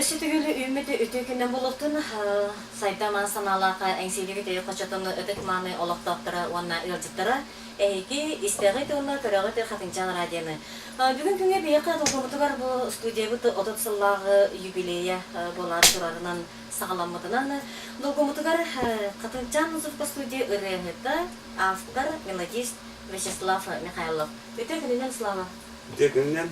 Өссө төгүл үүммүт үтүө күннэн буолуохтун сайдаман санаалаах Эҥсиэлиги төйө хочотун ытык-мааны олохтоохторо уонна ыалдьыттара эһиги истэҕит уонна көрөҕүт Хатыҥчаан радионы. Бүгүн күҥҥэ биһиэхэ долгуммутугар бу студиябыт 30 сыллааҕы юбилейа буолаары турарынан саҕаламмытынан долгуммутугар Хатыҥчаан звукостудия ырыаһыта, автор, мелодист Вячеслав Михайлов. Үтүө күнүнэн, Слава! Үтүө күнүнэн!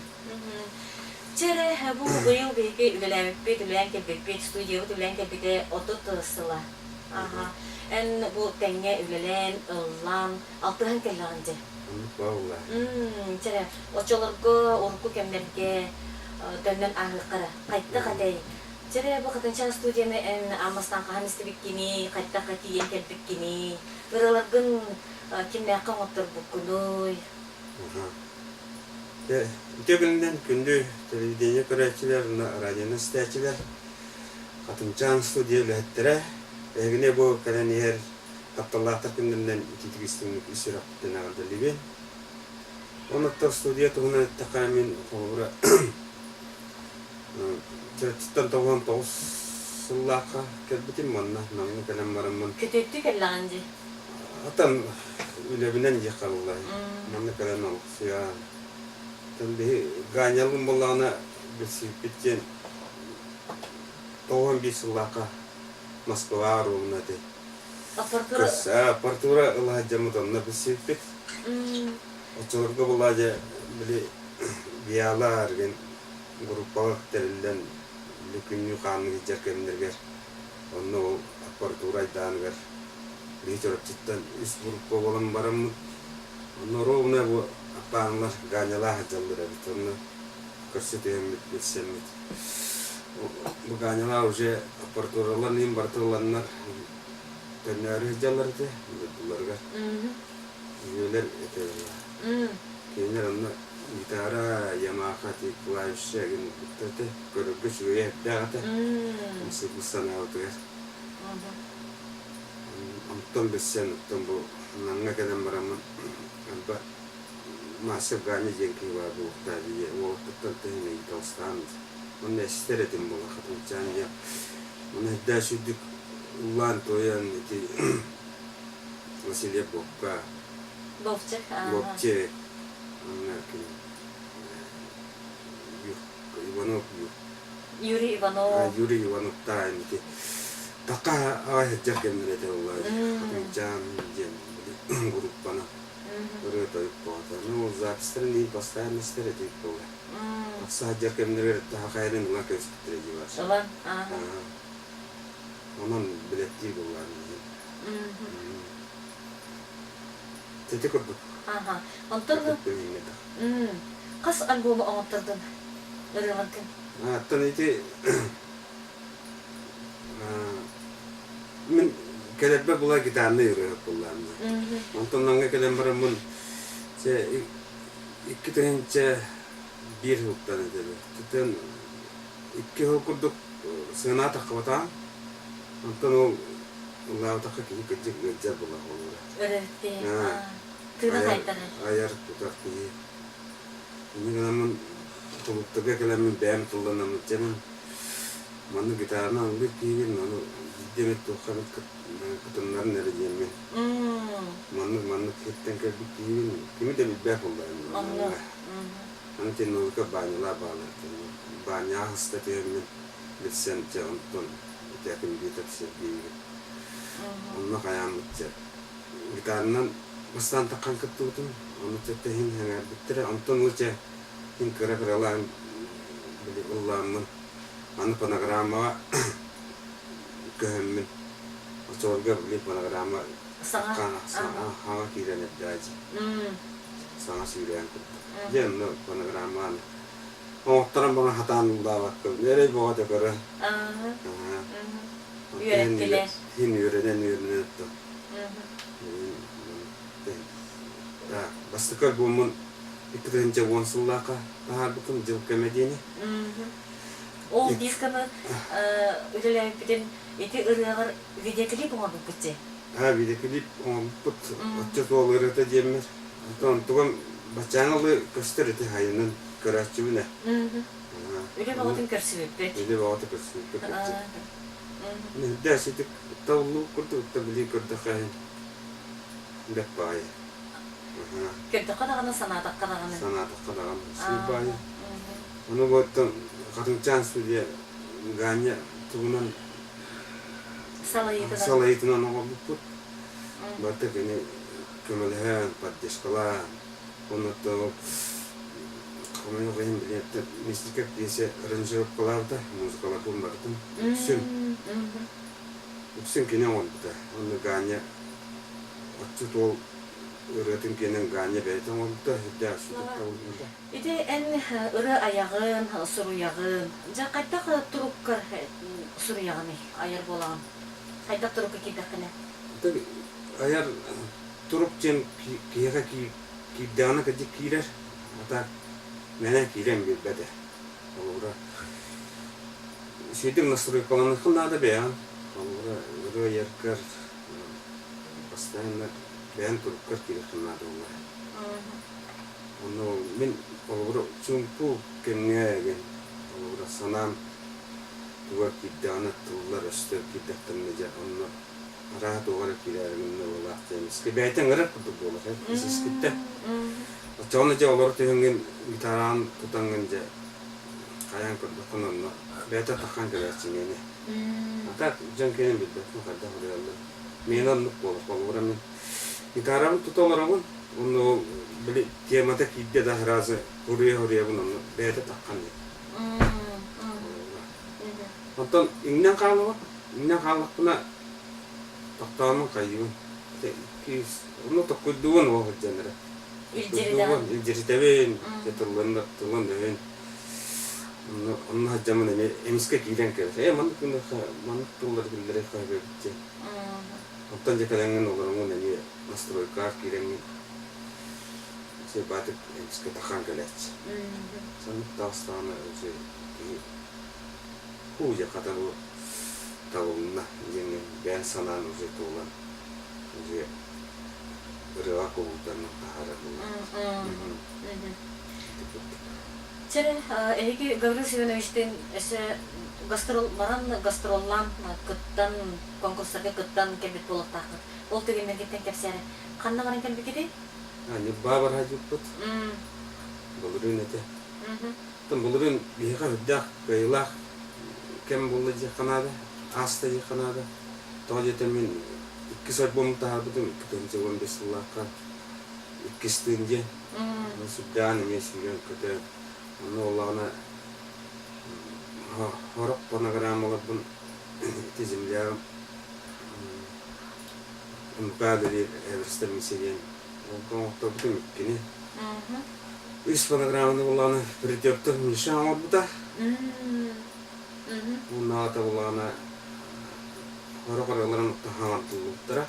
Чэ эрэ, бу быйыл биһиги үлэлээбиппит, үлэлээн кэлбиппит, студиябыт үлэлээн кэлбитэ 30 сыла. Аха. Эн бу тэҥҥэ үлэлээн, ыллаан, алтыһан кэллэҕиҥ дьэ. Оннук баалла. Чэ эрэ, оччолорго урукку кэмнэргэ төннөн ааһыахха эрэ. Хайдах этэй? Чэ эрэ, бу Хатынчаан студияны эн аан бастаан хаһан истибиккиний, хайдах тиийэн кэлбиккиний? Ырыаларгын кимнээххэ оҥотторбуккунуй? Дьэ, үтүө күнүнэн күндү телевидение көрөөччүлэр уонна радионы истээччилэр, Хатыҥчаан студия үлэһиттэрэ, эһигини бу кэлэн иһэр тапталлаахтар күннэринэн итиитик истиҥник ис сүрэхпиттэн эҕэрдэлиибин. Оннуктар студия туһунан эттэххэ, мин холобура Чурапчыттан 99 сыллаахха кэлбитим манна Намҥа кэлэн бараммын. Күтүөттүү кэллэҕиҥ дии. Atan үлэбинэн диэххэ буолла. Манна кэлэн олохсуйан. Оттон биһи Ганялыын буоллаҕына билсибиппит диэн 91 сыллаахха Москваҕа оруобуна этэ. Аппаратура Аппаратура ыла сылдьаммыт онно билсибиппит. Оччолорго буоллаа дьэ били Виала эргин группалар тэриллэн били күннүү хааннык сылдьар кэмнэригэр онно ол аппаратура айдааныгар Биһи Чурапчыттан үс группа буолан бараммыт, онно ровно бу Аппааналар Ганялаах сылдьаллар эбит. Онно көрсө түһэммит, билсэммит. Бу Ганялаах уже аппаратуралар иһин барыта ыланнар төннөөрү сылдьаллар этэ дойдуларыгар. Үһүөлэр этэ Кинилэр онно гитара, Ямаха, клавиша гин этэ. Көрөргө үчүгэйэ эрдээх этэ. Ымсыырбыт санаабытыгар. Онтон билсэн, оттон бу Намҥа кэлэн бараммын арба Мастер Ганя диэн киһи баар буолуохтаах дии уолаттартан тэһин ыйыталастаан онно эстэр этим буола Хатыҥчаан диэн. Ону эрдээ сүрдүк ыллаан туойан ити Васильев Бобка Бобчик, Бобчик онно кини Иванов Юрий Иванов. Юрий Ивановтаан ити Така аҕай сылдьар кэмнэрэ этэ буолла Хатыҥчаан диэн группаны ырыа тойук буолата. Ну записьтарын иһин постоянно истэр этибит буолла. Тахса сылдьар кэмнэригэр таһахайарын ылан кэбиспиттэрэ дии баар. Ылан, ааһа. Онон билэттиир буоллаҕым Ити курдук. Аха. Онтон хас альбому оҥоттордун ырыаларгын? Оттон ити мин кэлэрбэр була гитарнай ырыаһыт буоллаҕым. Онтон Намҥа кэлэн бараммын чэ 2001 сылтан этэ. Тутан 2 сыл курдук сыана таххыбатаҕым. Онтон ол ыллаабатахха киһи кырдьык ыалдьар буолла холобура. Тыына хайдарар. Айар тутар киһи. Инньэ гынаммын кулууптарга кэлэммин бэйэм тылланаммын дьэ мин маннык гитараны ыллыыр киһибин ону биирдэ эмит туохха эмит кытыннарын эрэ диэммин маннык маннык сиртэн кэлбит киһибин кими да билбэт буоллаҕым Онно. Аны Теннолука Баанньалаах бааллар Баанньаҕа сыста түһэммин билсэн дьэ онтон ити Виктор Сергеевич онно хайааммыт дьэ гитаранан бастаан таххан кыттыбытым ону чэ иһин сэҥээрбиттэрэ онтон ол чэ иһин кыра-кыралаан били ыллааммын аны фонограммаҕа көһөммүн оччолорго били фонограмма Саҥа хаҥа киирэн эрдээчи саҥа сүүрээн курдук дьэ онно фонограмманы оҥотторон баран хатаан ыллаабаккын эрэй бөҕөтө көрө Үөрэттилэр. Иһин үөрэнэн үөрэнэн оттон Бастакы альбоммун 2010 сыллаахха таһаарбытым «Дьыл кэмэ» диэни. Ол дисканы үлэлээбиппитин ити ырыаҕар видеоклип оҥорбуппут дии. Аа, видеоклип оҥорбуппут оччо суол ырыата диэммэр. Онтон тугум баччааҥы ылы көстөр ити хайынан көрөөччүбүн ээ. Үлэ бөҕөтүн көрсүбүппүт. Үлэ бөҕөтө көрсүбүппүт кырдьык. Үрдэ ситик табыллыбыт курдук да билии көрдөххө иһин бэрт баҕайы. Көрдөххө даҕаны, санаатахха даҕаны. Санаатахха даҕаны сүүр баайы. Ону бу оттон Хатыҥчаан студия Ганя тугунан Салайыытынан. салайыытынан оҥорбуппут. Барыта кини көмөлөһөн, поддержкалаан, оннуттан хомойуох иһин билиэттэр Мистика пьесе аранжировкалаабыта, музыкаларбын барытын үксүн үксүн кини оҥорбута. Онно Ганя отчут уол ырыатын киэнин Ганя бэйэтэ оҥорбута, үрдээх сүтүк табыллыбыта. Ити эн ырыа айаҕын, суруйаҕын, дьэ хайдах туруккар суруйаҕыный, айар буолаҕын? Хайдах турукка киирдэххинэ? Айар турук диэн киһиэхэ киирдэҕинэ кырдьык киирэр, а так мээнэ киирэн биэрбэт ээ. Холобура, үчүгэйдик настройкаланыаххын наада бэйэҕин. Холобура, ырыа айаргар постоянно бэйэҥ туруккар киириэххин наада буоллаҕа. Онно мин холобура чуумпу кэмҥэ диэн холобура санаам туга киирдэҕинэ тыллар өстөр киирдэхтэринэ дьэ онно арааһа туох эрэ киирээри гынна быһыылаах диэн эмискэ бэйэтэ ыҥырар курдук буолар ис-искиттэн. Оччоҕуна дьэ олоро түһэҥҥин гитараҕын тутаҥҥын дьэ хайаан көрдөххүнэ онно бэйэтэ таххан кэлээччи миэнэ. А так дьон кэлэн билбэппин хайдах уруйаллар. Миэнэ оннук буолар. Холобура мин гитарабын тута олоробун уонна ол били темата киирдэ да сразу уруйа-уруйабын онно бэйэтэ таххан диэн. Онтон иҥнэн хаалабын. Иҥнэн хааллахпына тохтооммун хайыыбын. Онно токкуйдуубун ол сылдьан эрэ. Илдьиритэҕин. Илдьиритэбин, тыллан тылын өйүн. Онно онно сылдьаммын эмиэ эмискэ киирэн кэлэр. Ээ маннык гыныахха, маннык тыллары биллэриэххэ сөп эбит диэн. Оттон дьэ кэлэҥҥин олороҥҥун эмиэ настройкаҕар киирэҥҥин Сыйбаатык эмискэ таххан кэлээччи. Саннык таҕыстаҕына уже киһи һуу дьэ хата бу табылынна диэҥҥин бэйэҥ санаан уже туолан уже ырыаҕа кубулутан таһаарар буоллахпыт. Чэрэ, эһиги Гаврил Семеновичтыын өссө гастрол баран гастроллаан кыттан конкурстарга кыттан кэлбит буолуохтааххыт. Ол түгэннэргиттэн кэпсээрэ. Ханна баран кэлбиккитий? Ньурбаа бараһадьыппыт. Былырыын этэ. Оттон былырыын биһиэхэ үрдээх кыайыылаах кэм буолла диэххэ наада, ааста диэххэ наада. Тоҕо диэтэр мин иккис альбому таһаарбытым 2015 сыллаахха иккис тыын диэн. Сүрдээҕин эмиэ сүүрэн-көтөн, онно буоллаҕына сорох фонограммаларбын ити землям МК диир Эверстер диэн оҥотторбутум иккини. Үс фонограмманы булааны придёртор Миша оҥорбута. Уоннаата булаана сорох ырыаларын хаҥардыллыбыттара.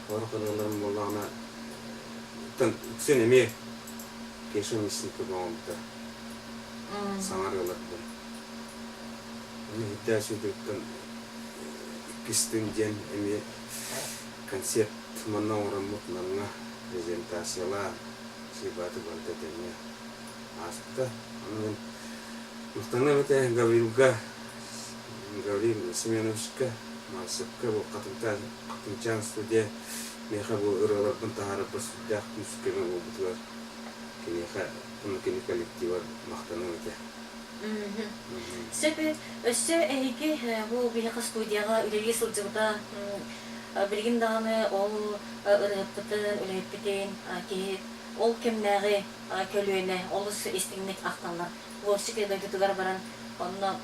Сорох ырыаларын буоллаҕына үксүн эмиэ Кеша Мясников оҥорбута. Саҥа ырыаларбын. Ону иһиттээх сүдүттэн иккис тыын диэн эмиэ концерт манна оҥороммут Намҥа презентациялаан сыйбааты барыта этэҥҥэ ааспыта. Ону мин махтаныам этэ Гаврилга, Гаврил Семеновичка, Марсепка бу Хатыҥчаан студия миэхэ бу ырыаларбын таһаарарбар сүрдээх күүс-көмө буолбутугар киниэхэ уонна кини коллективар махтаныам этэ. Сөп өссө эһиги бу биһиэхэ студияҕа үлэлии сылдьыбыта билигин даҕаны ол ырыаһыппытын, үлэһиппитин киһи ол кэмнээҕи көлүөнэ олус истиҥник ахталлар. Вовчик дойдутугар баран онно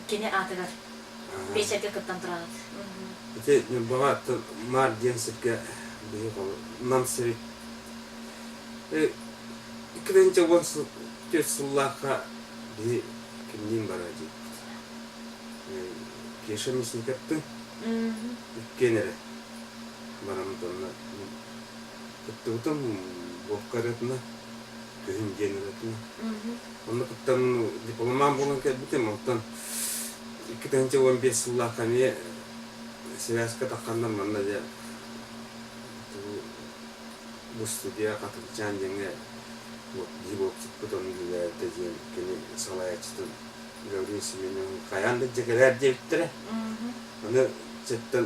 кини аатыгар биэчэргэ кыттан тураҕыт. Ити Ньурбаҕа Маар диэн сиргэ биһиги Нам сири 2014 сыллаахха биһи кимниин барар диэбит. Кеша Мясниковтыын иккиэн эрэ бараммыт онно кыттыбытым Вовка ырыатына күһүн диэн ырыатына. Онно кыттан дипломан буолан кэлбитим. Онтон 2015 сыллаахха эмиэ связка тахханнар манна дьэ бу студия Хатырчаан диэҥҥэ. Биһиги уопсукпут ону үлэлээбитэ диэн кини салайааччытын Гаврил Семенович хайаан да дьэ кэлээр диэбиттэрэ. Аны чэттэн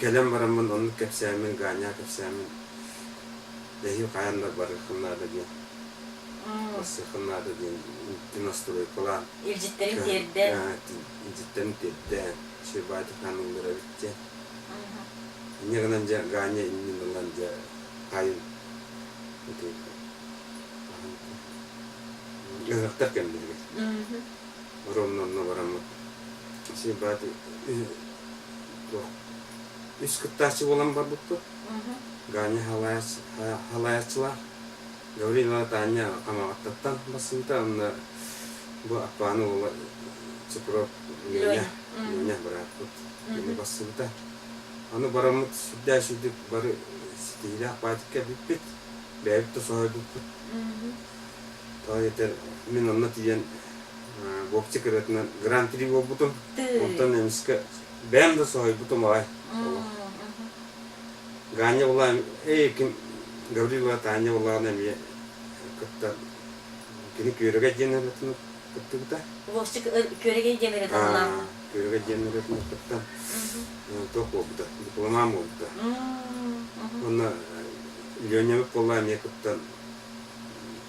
кэлэн бараммын оннук кэпсээммин, Ганя кэпсээммин эһиил хайаан да барыаххын наада диэн, барсыаххын наада диэн настройкалаан Илдьиттэрин тиэрдэн. Илдьиттэрин тиэрдэн, Щербатихан ыллар эбит диэн. Инньэ гынан дьэ Ганя иннин ылан дьэ хайын ити ыһыахтар кэмнэригэр ровно онно бараммыт Щербати туох үс кыттааччы буолан барбыппыт. Ганя халаайаччылаах Гаврила Таня Хамаҕаттаттан бассыбыта онно бу Аппааны уола Чукров Леня Леня бырааппыт кини бассыбыта. Аны бараммыт сүрдээх сүрдүк бары ситиһиилээх баатыкка бүппүт, бэйэбит да соһуйбуппут. Тоҕо диэтэр мин онно тиийэн Вовчик ырыатынан гран-при буолбутум. Онтон эмискэ бэйэм да соһуйбутум аҕай. Ганя була эй ким Гаврилова Таня булаҕына эмиэ кытта кини Күөрэгэй диэн ырыатын кыттыбыта. Вовчик Күөрэгэй диэн ырыатын ылаата. Күөрэгэй диэн ырыатын кыттан туох буолбута, дипломан буолбута. Уонна Ленябыт буолла эмиэ кыттан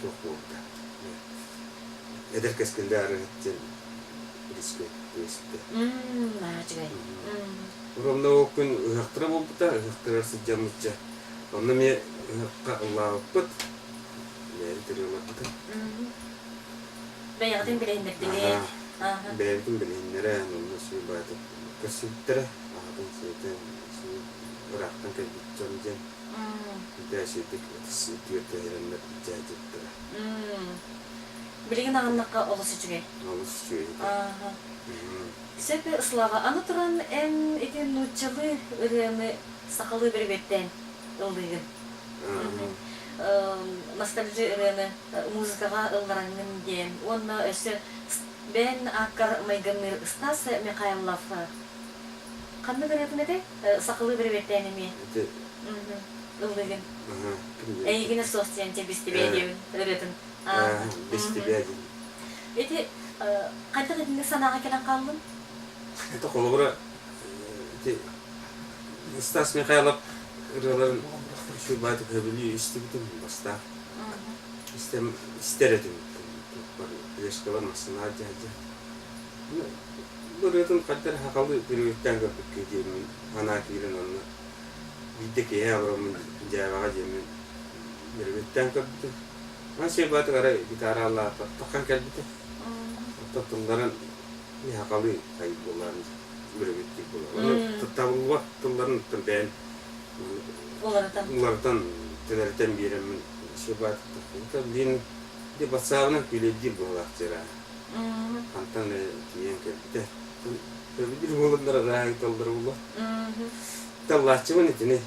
туох буолбута. Эдэр кэскиллээх ырыаһыт диэн рискэ түбэспитэ. Наһаа үчүгэй. Ровно ол күн ыһыахтара буолбута, ыһыахтарыгар сылдьаммычча. Онно эмиэ ыһыахха ыллаабыппыт. Бэйэбит ырыаларбытын. Бэйэҕитин билиһиннэрдигит. Бэйэбитин билиһиннэрэн, онно сүүрбаатык көрсүбүттэрэ. Аҕатын сиэтэн, ыраахтан кэлбит дьон диэн. Дээшийдик ытыс үрдүгэр түһэрэннэр дьээдьиттэрэ. Билигин аҕыннахха олус үчүгэй. Олус үчүгэй. Сөп, Слава, аны туран эн ити нууччалыы ырыаны сахалыы бөрүбүөттээн ыллыыгын. Ностальжи ырыаны музыкаҕа ыллараҥҥын диэн уонна өссө бэйэн ааккар майгынныыр Стас Михайлов ханнык ырыатын этэй? Сахалыы бөрүбүөттээн эмиэ ыллыыгын. Эйигинэ суох диэн дьэ бистибээ диэбин ырыатын. Бистибээ диэн. Ити хайдах итинник санааҕа кэлэн хааллыҥ? Это холобура ити Стас Михайлов ырыаларын үчүгэй сөбүлүү истибитим бастаан. Истэм истэр этим. Пелешкалар массыына дьаһдьа. Бу ырыатын хайдах сахалыы переводтаан көрбүккэ диэммин санаа киирэн онно биирдэ киэһэ олороммун дьээбэҕэ диэммин переводтаан көрбүтүм. Ан сиэрбаатык арай гитара аллаата таххан кэлбитэ. Оттон тылларын сахалыы хайы буоллаан бүрүбүттүү буолар. Ону табыллыбат тылларын оттон бэйэм уларытан уларытан тэлэритэн биэрэммин сиэрбаатык таххыбыта. Билин ди батсаабынан күүлэйдиир быһыылаах дьыра. Хантан тиийэн кэлбитэ. Төбүдүр буоланнар арааһы таллар буолла. Таллааччыбын итини.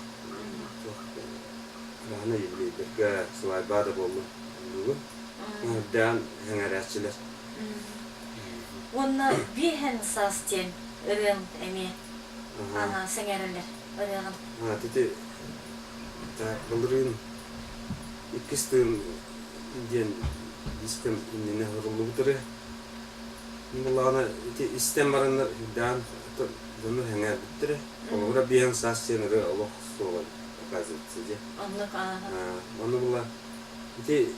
Араана юбилейдарга свадьба да буоллун оннугун үрдээн сэҥээрээччилэр. Уонна биэһэн саас диэн ырыаҥ эмиэ сэҥээрэллэр ырыаҕын. Ити так былырыын иккис тыын диэн дискэм иннинэ суруллубут ырыа. Былаана ити истэн бараннар үрдээн дьону сэҥээрбиттэрэ. Холобура биэһэн саас диэн ырыа олох суола оказывается дьэ. Оннук ааһа. Ону була ити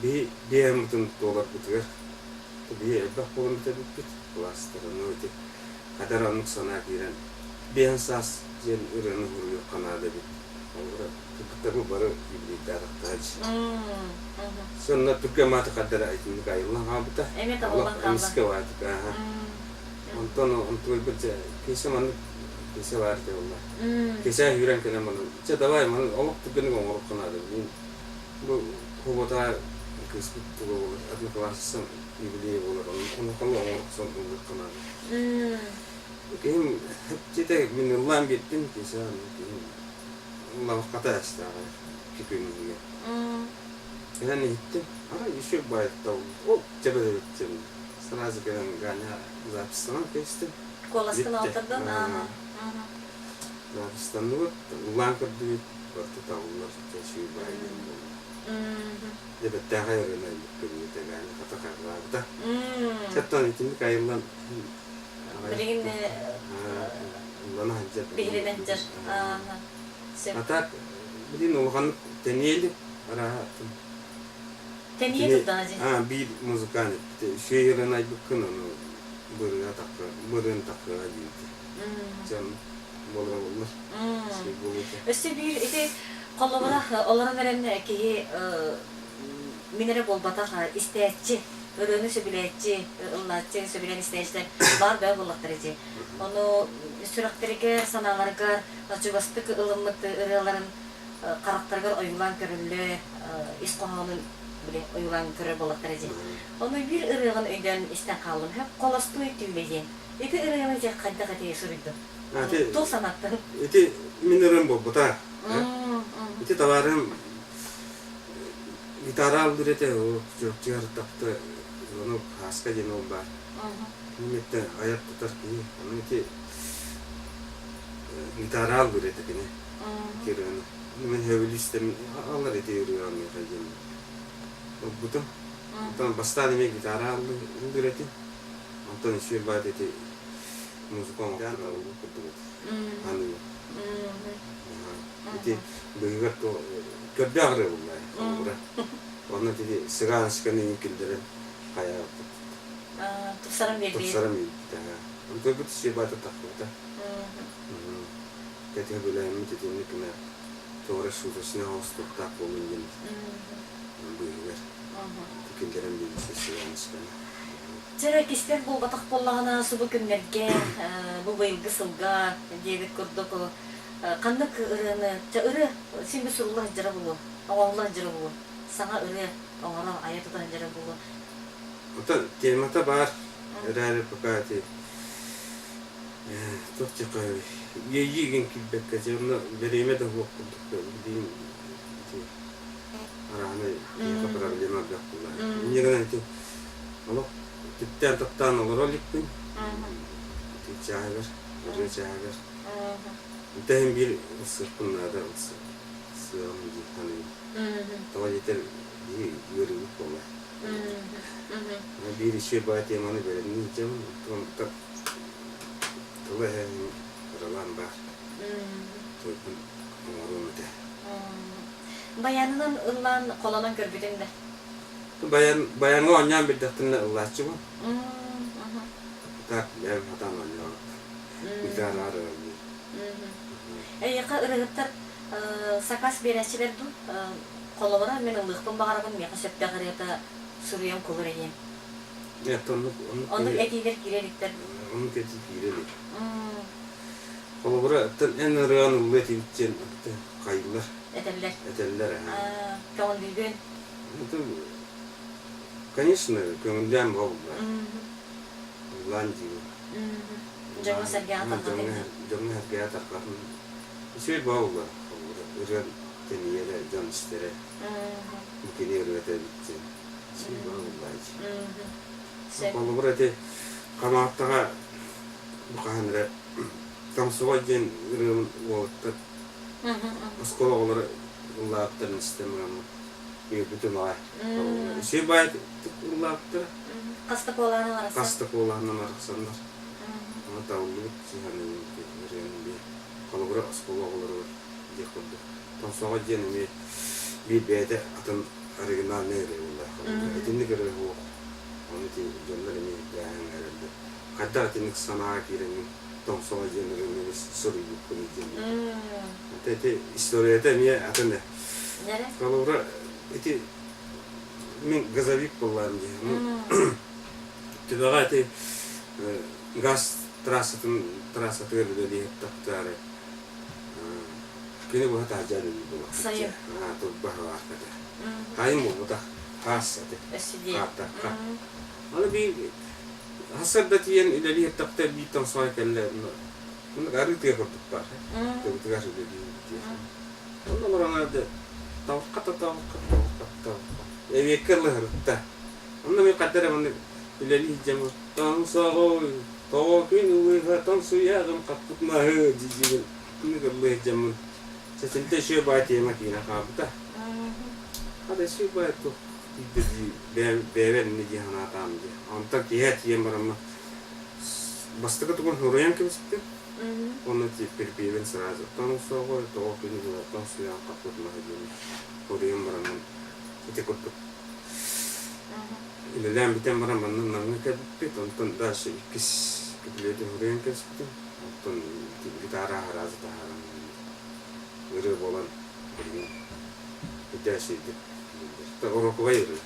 биһи биэһэммытын туоларбытыгар биһи элбэх буолан бүтэрбиппит кылаастар ону ити хадar оннук санаа киирэн биэһэн саас диэн ырыаны суруйуохха наада эбит. Холобура кыргыттарбыт бары юбилейдаатахтара Сонно түргэн мааты хардара итинник айыллан хаалбыта. Эмиэ табыллан хаалла. Эмискэ баатык ааһа. Онтон онтугайбыт дьэ Кеша маннык Кеша баар этэ буолла. Кеша үүрэн кэлэн манан чэ давай манан олох түргэнник оҥоруохха наада мин бу кубота кыыспыт туга буолар одноклассницам юбилей буолар онуохалыы оҥорохсон ыллыахха наада. Киһим дьиэтэ мин ыллаан биэрдим Кеша киһим ыллабакката эстээҕэ икки күн иһигэр. Кэлэн иһиттим арай еще байыттал ол дьэбэлэбиттим Сразу кэлэн Ганя записьтанан кэбистим. Куоласкын алтардан Записьтанныбыт, ыллаан көрдүбүт, барыта табыллар, чэчүү баай диэн буолла. Дьэ бэртээхэй ырыаны айбыт көрүүтэ хата харылаабыта. Чаттан итинник айыллан Билигин ыллана сылдьар. Биһирэнэн сылдьар. А так билин улаханнык тэнийэ арааһа Тэнийэ турдаҕа дии. А биир музыкант үчүгэй ырыаны айбыккын ону бырыа такка бырыан таккыа диэбитэ. Дьон буолара буоллар. Өссө биир ити холобура олорон эрэн киһи мин эрэ буолбатах истээччи, ырыаны сөбүлээччи, ыллааччы, сөбүлээн истээччилэр баар бөҕө буоллахтар ити. Ону сүрэхтэригэр, санааларыгар чугастык ылыммыт ырыаларын харахтарыгар ойуулаан көрөллөр, ис хоһоонун били ойуулаан көрөр буоллахтар ити. Ону биир ырыаҕын өйдөөн истэн хааллым. Холостуой түүлэ диэн. Ити ырыаны дьэ хайдах ити суруйдуҥ? Туох санааттан? Ити мин ырыам буолбута. Ити табаарым гитара ыллыыр этэ, ол чурапчыгар тахта ону Хааска диэн ол баар. Мин айар тутар киһи. Ону ити гитара ыллыыр этэ кини. Ити ырыаны. Мин сөбүлүү истэм аллар ити ырыа миэхэ диэн ылбытым. Онтон бастаан эмиэ гитара ыллыыр этим. Онтон үчүгэй баайда ити музыка оҥорон ылбыт курдук этэ. Аныыр. Ити быыһыгар көрдөөх ырыа буллаа холобура. Онно ити сыгааночканы иҥин киллэрэн хайаабыппыт. Тупсаран биэрбит. Тупсаран биэрбит. Онтон бу үчүгэй баайда тахсыбыта. Кэтиһэ бүлээммит итинник гына тоҕо эрэ шуточный оҥостуохтаах буоллун диэн быыһыгар киллэрэн биэрбит сыгааночканы. Чэ, кистэл буолбатах буоллаҕына, субу күннэргэ, бу быйылгы сылга диэбит курдук, ханнык ырыаны, чэ, ырыа син бу сурулла сылдьара буолуо, оҥоһулла сылдьара буолуо, саҥа ырыа оҥоро, айа тута сылдьара буолуо. Оттон темата баар, эрээри пока ити туох диэххэ иэйии игин киирбэккэ, дьэ онно бириэмэ да суох курдук билигин ити арааһынай киһиэхэ проблема элбэх буолла. Инньэ гынан ити олох түптээн таптаан олоро иликпин. Ити чааһыгар, ырыа чааһыгар. Итэ биир ылсыахпын наада ылсыаҕым дии саныыбын. Тоҕо диэтэр биһи ыарыыбыт буолла. Биир үчүгэй баҕа теманы бэлэмнии сылдьабын. Оттон тыла эһэһин ыралаан баар. Тойбун оҥоруом этэ. Баянынан ыллаан холонон көрбүтүҥ да? Баян, баяҥҥа оонньоон билдэхтинэ ыллааччыбын. Так, бэйэм сатаан оонньообут. Гитараҕа ыллыыр. Эйиэхэ ырыһыттар сакаас биэрээччилэр дуу? Холобура, мин ыллыахпын баҕарабын, миэхэ сөптөөх ырыата суруйан кулур эйиэм. Нет, оннук, оннук, оннук этиилэр киирэ иликтэр. Оннук этии киирэ илик. Холобура, эн ырыаҕын ыллыа этибит диэн хайыылар. Этэллэр. Этэллэр, Көҥүллүүгүн? Конечно, көҥүллээн буолла. Ыллаан диибин. Дьоҥҥо-сэргэҕэ тарҕатын. Дьоҥҥо-сэргэҕэ тарҕатын. Үчүгэй буолла. Ырыа тэнийэрэ, дьон истэрэ. Бу кини ырыата эбит диэн. Үчүгэй буолла. Холобура ити Хамааттаҕа бу хаһан эрэ Тоҥсоҕой диэн ырыабын уолаттар оскуола оҕолоро ыллаабыттарын истэн бараммын үөрбүтүм аҕай. Үчүгэй баайытык ыллаабыттара. Хас да куолаһынан арахсан. Хас да куолаһынан арахсаннар. Аны табыллыбыт сыһыанын ырыаны биир холобура оскуола оҕолоругар диэх курдук. Тоҥсоҕой диэн эмиэ биир бэйэтэ атын оригинальнай ырыа буолла. Итинник ырыа суох. Ону ити дьоннор эмиэ ирдээһин эрэллэр. Хайдах итинник санааҕа киирэҥҥин тоҥсоҕой диэн ырыаны суруйбуккун диэн. Это ити историята эмиэ атын ээ. Холобура, ити мин газовик буоллаҕым дии. Түбэҕэ ити газ трассатын трассатыгар үлэлии таптаары күнү быһа таһдьа үлэлиир буоллахпыт. Сайын. Турба сылаахтата. Хайын буолбутах. Хаас ати. Хааттахха. Аны биир Сарсыарда тиийэн үлэлии сыттахта биир тоҥсоҕой кэллэ оннук арыы тыа курдук баар тыбытыгар үлэлии Онно олорон дьэ тавхата тавхата тавхата эбиэккэ ыллаһырытта онно мин хайда эрэ маннык үлэлии сылдьаммын тоҥсоҕой тоҕо күн ылыыһа тоҥсуйаҕын хаппыт маһы дии-диибин оннук ыллыы сылдьаммын сэтинтэ үчүгэй баай тиэмэ киирэн хаалбыта. Хата сүүбай туох тиийдэ дии бэйэбэр иннэ дии санаатаам дии. Онтон киэһэ тиийэн бараммын бастакы тугун суруйан кэбиспитим. Уонна припевин сразу оттон суоҕу тоҕо күнү булаттан суйан хаппыт маһы диэн суруйан бараммын ити курдук үлэлээн бүтэн баран манна Намҥа кэлбиппит. Онтон дальше иккис куплеты суруйан кэбиспитим. Онтон гитара араазы таһааран ырыа буолан билигин итээсийдик Ороковай ырыа.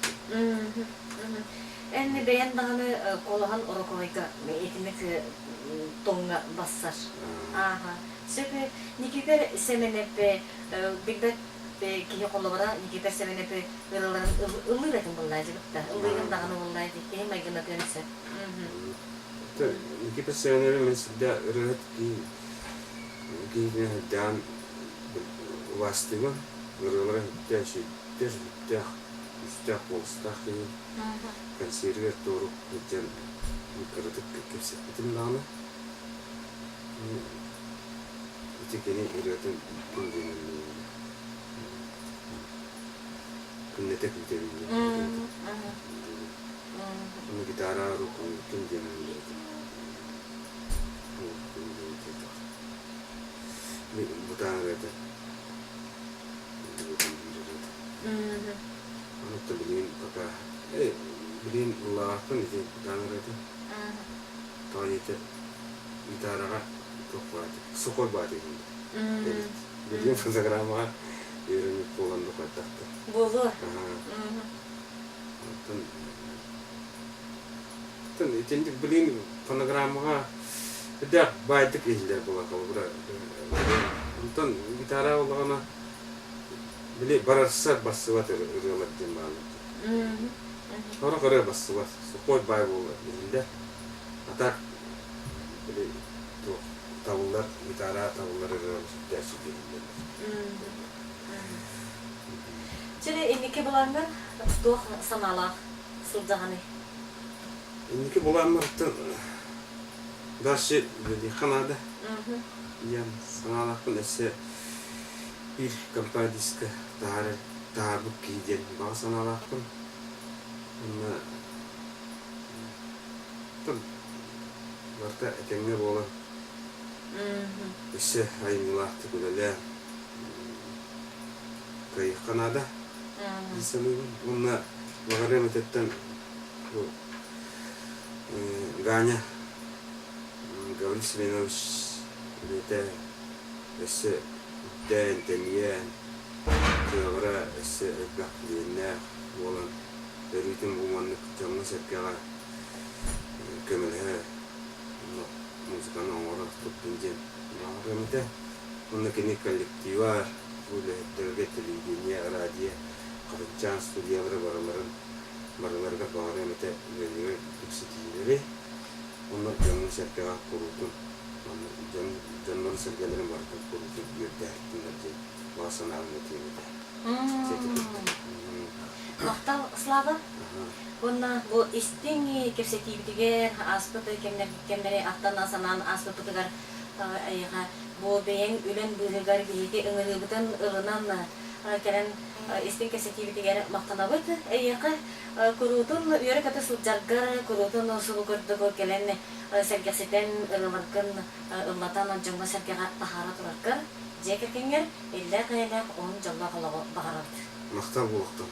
Эн бэйэн даҕаны куолаһын Ороковайга итинник тоҥҥа бассар. Ааха. Сөп Никитер Сэмэнэп билбэт киһи холобура Никитер Сэмэнэп ырыаларын ыллыыр этин буллаа дьыбытта. Ыллыырын даҕаны буллаа дии. Киһи майгынатыан сөп. Никитер Сэмэнэби мен всегда ырыаһыт киһи киһитинэн сылдьаан убаастыыбын. Ырыалара сүрдээх үчүгэйдэр, сүрдээх күүстээх куоластаах киһи. Кэнсиэригэр туорук сылдьан кыратык кэпсэппитим даҕаны. Ити кини ырыатын күн диэн күннэтэ күүтэбин диэн Ону гитара рукун диэн Бутаан ырыата. Онуттан билигин пока билигин ыллаабаппын ити бутаан ырыата. Тоҕо диэтэр гитараҕа туох бааты сухой бааты эбит. Билигин фонограммаҕа үөрэммит буолан духуйдахтар. Буолуо. Оттон Оттон итинник билигин фонограммаҕа үрдээх баайдык иһиллэр буолар холобура. Онтон гитара буоллаҕына били барарсар барсыбат ырыалар диэн бааллар. Сорох ырыа барсыбат, сухой баай буолар иһиллэр. А так били туох табыллар гитара табыллар ырыалар сүрдээх үчүгэй иһиллэллэр. Чэ инники былааҥҥар туох санаалаах сылдьаҕыный? Инники былааммыттан дальше үлэлиэххэ наада диэн санаалаахпын өссө биир компа-диска таһаарар таһаарбыт киһи диэн баҕа санаалаахпын. Уонна барыта этэҥҥэ буолан өссө айымньылаахтык үлэлээн кыайыахха наада дии саныыбын. Уонна баҕарыам этэттэн бу Ганя Гаврил Семенович үлэтэ өссө үрдээн, тэнийэн, кыаҕыра өссө элбэх билиэннээх буолан өрүүтүн бу маннык дьоҥҥо-сэргэҕэ көмөлөһө музыканы оҥоро турдун диэн баҕарыам этэ. Уонна кини коллективар, бу үлэһиттэргэ телевидение, радио, Хатынчаан студиялара барыларын барыларыгар баҕарыам этэ үлэлэригэр үрдүк ситиһиилэри уонна дьоҥҥо-сэргэҕэ куруутун дьон дьоннорун-сэргэлэрин барытын куруутун үөрдээһиттиннэр диэн баҕа санаабын этиэм этэ. Махтал, Слава. Уонна бу истиҥ кэпсэтиибитигэр ааспыт кэмнэри ахтан санаан ааспыппытыгар эйиэхэ бу бэйэҥ үлэҥ быыһыгар биһиги ыҥырыыбытын ылынан кэлэн истиҥ кэпсэтиибитигэр махтанабыт. Эйиэхэ куруутун үөрэ-көтө сылдьаргар, куруутун субу курдук кэлэн сэргэхситэн ырыаларгын ыллатан дьоҥҥо-сэргэҕэ таһаара тураргар, дьиэ кэргэҥҥэр иллээх-эйэлээх уһун дьоллоох олоҕу баҕарабыт. Махтал буолуохтун.